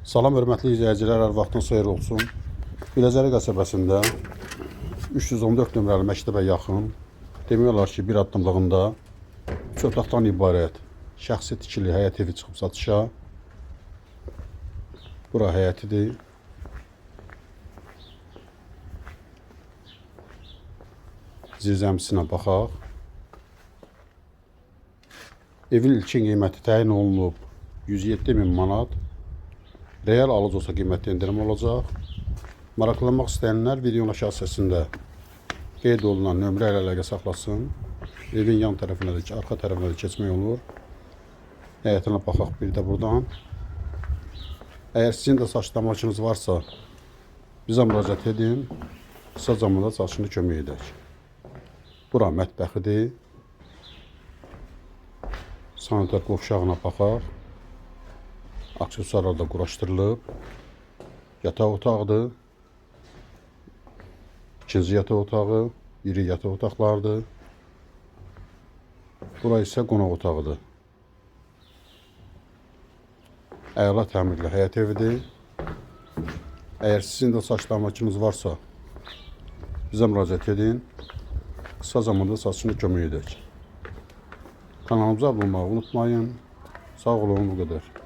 Salam hörmətli izləyicilər, hər vaxtınız xeyir olsun. Biləcəri qəsəbəsində 314 nömrəli məktəbə yaxın, demək olar ki, bir addımlığında 3 otaqdan ibarət şəxsi tikili həyət evi çıxıb satışa. Bura həyətidir. Zirzəmisinə baxaq. Evin ilkin qiyməti təyin olunub 107 min manat. Real alıcı olsa qiymətdə endirim olacaq. Maraqlanmaq istəyənlər videonun aşağı hissəsində qeyd olunan nömrə ilə əlaqə saxlasın. Evin yan tərəfinə də, arxa tərəfinə də keçmək olur. Həyətinə baxaq bir də buradan. Əgər sizin də saç damakınız varsa, bizə müraciət edin. Qısa zamanda saçını kömək edək. Bura mətbəxidir. Sanitar qovşağına baxaq. Aksesuarlar da quraşdırılıb. Yataq otağıdır. İkinci yataq otağı, iri yataq otaqlarıdır. Bura isə qonaq otağıdır. Əla təmirli həyət evidir. Əgər sizin də saç damakınız varsa, bizə müraciət edin. Qısa zamanda satışını kömək edək. Kanalımıza abunə olmağı unutmayın. Sağ olun, bu qədər.